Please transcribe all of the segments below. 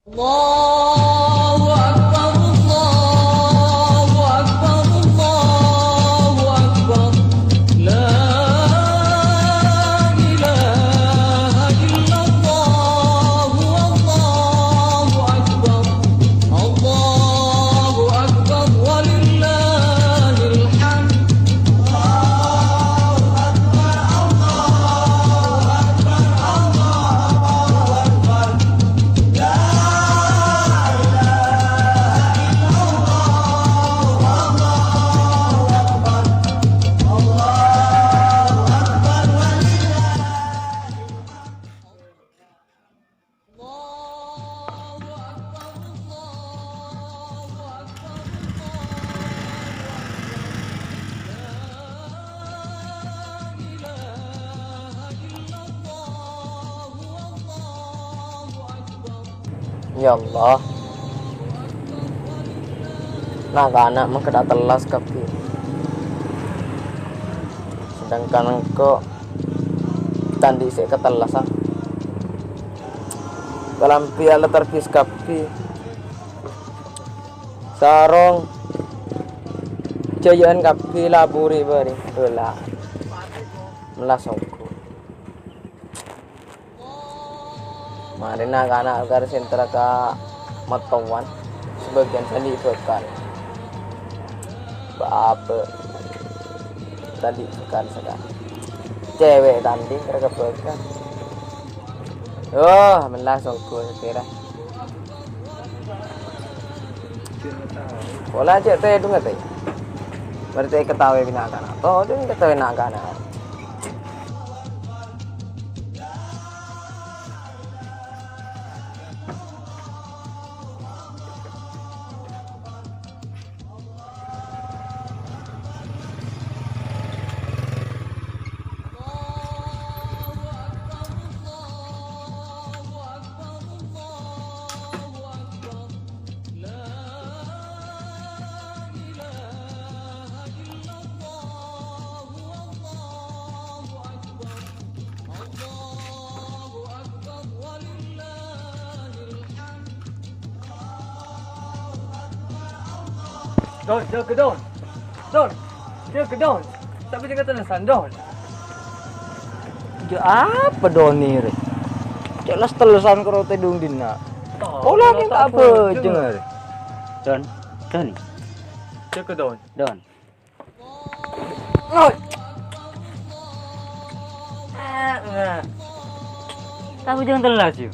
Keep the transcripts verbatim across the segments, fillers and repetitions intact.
الله أكبر، الله أكبر، الله أكبر. لا إله إلا الله، والله أكبر. الله أكبر ولله الحمد. Ya Allah. Na'-kana' mangkada tellas kabbhi. Sedangkan engko' ta' andi' se katellas, ah. Kalambi ala tarbis kabbhi. Sarong. Jaya'an kabbhi la buri bari. Ella. Mellas ongghu. Marena kana' kar sentara ka mattowan, sebagian sandi' bekal. Bapa' tadi bekal sakali. Cewek tanding kar ka bekal. Oh, mellas ongghu sakera. Pola cek tedung ate. Berarti ketawa bina kana'. Todung ketawa na' kana'. Don, jaga, Don. Don, jaga, Don. Sampai jaga tenasan, Don. Ja apa, Don, ni, re? Cek las telesan karo tedung dina. Oh, pola kita apa, apa, Jeng, re? Don, Don. Jaga, Don. Don. Oi. Tabu jang telas, yu.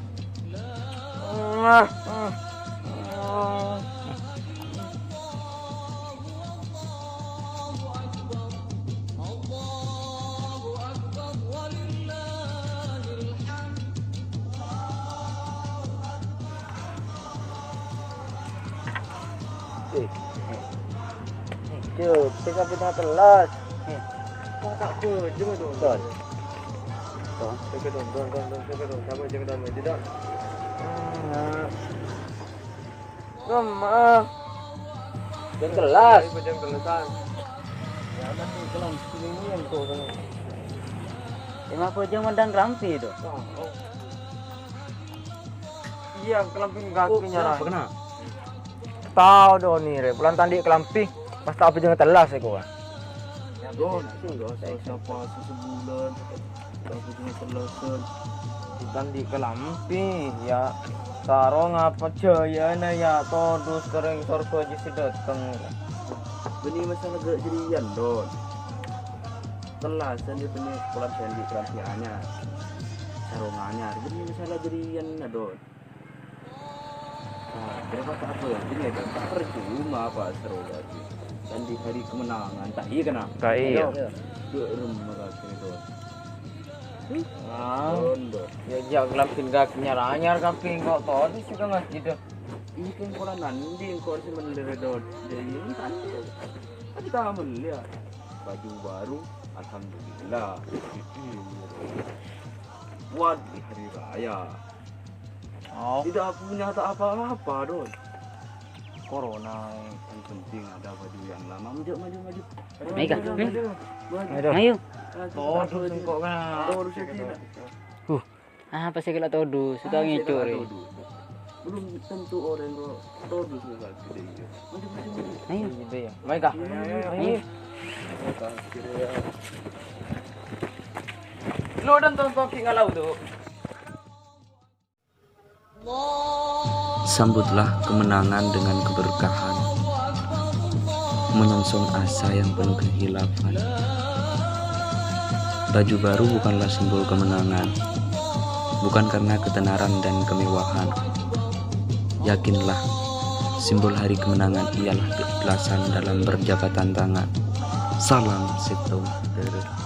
Eh. Cuk, sing kaping telas. Eh. Kok tak bojong itu? Don. Don. Jaga, Don, Don, Don, Don, jaga, Don. Sama, jaga, Don, tidak. Ah. Mama. Jang telas. Ayo, jang telasan. Ya, nanti kalau ini yang tuh, Don. Emang bojong mandang kalambi itu? Oh, oh. Iya, kalambi kaki nyarang. Kenapa, kenapa? Tao, Don, ni, re. Bulan tandi kalambi. Pas tak apa jang telas, ya, gua. Don, enggak usah sapa sesebulan. Tak apa jang telasan. Bulan di kalambi, ya. Sarong apa jayana, ya, todus kering sorga aja si dateng. Bini masalah gak jerian, Don. Telasan ya bini pola sandi kalambi anyar. Sarong anyar, bini masalah jerian, Don. Nah, kenapa tak apa? Ini ada tak percuma apa seru lagi. Kan di hari kemenangan, tak iya kena? Tak iya. Dua rumah kaki itu. Ah. Rondo. Ya, jak gelap tinggal nyaranyar kapi kok todus juga masjid tuh. Ini kan pola nanti engkau harus menderedot. Jadi ini kan kita melihat baju baru, alhamdulillah. Buat di hari raya. Oh. Tidak punya tak apa-apa, Don. Corona. Yang penting ada baju yang lama. Maju, maju, maju. Maju, maju, maju. Ayo. Ayo. Ayo. Todus engko' kan. Todus ya, Cina. Huh. Ah, pasti kena todus. Suka ngicur. Todus. Belum tentu orang lo todus nggak gede ya. Ayo, gitu ya. Mai, Kak. Ayo, ayo, ayo. Ayo. Lo dan tonton ki ngalau tuh. Sambutlah kemenangan dengan keberkahan, menyongsong asa yang penuh kehilafan. Baju baru bukanlah simbol kemenangan, bukan karena ketenaran dan kemewahan. Yakinlah, simbol hari kemenangan ialah keikhlasan dalam berjabatan tangan. Salam Settong Terus.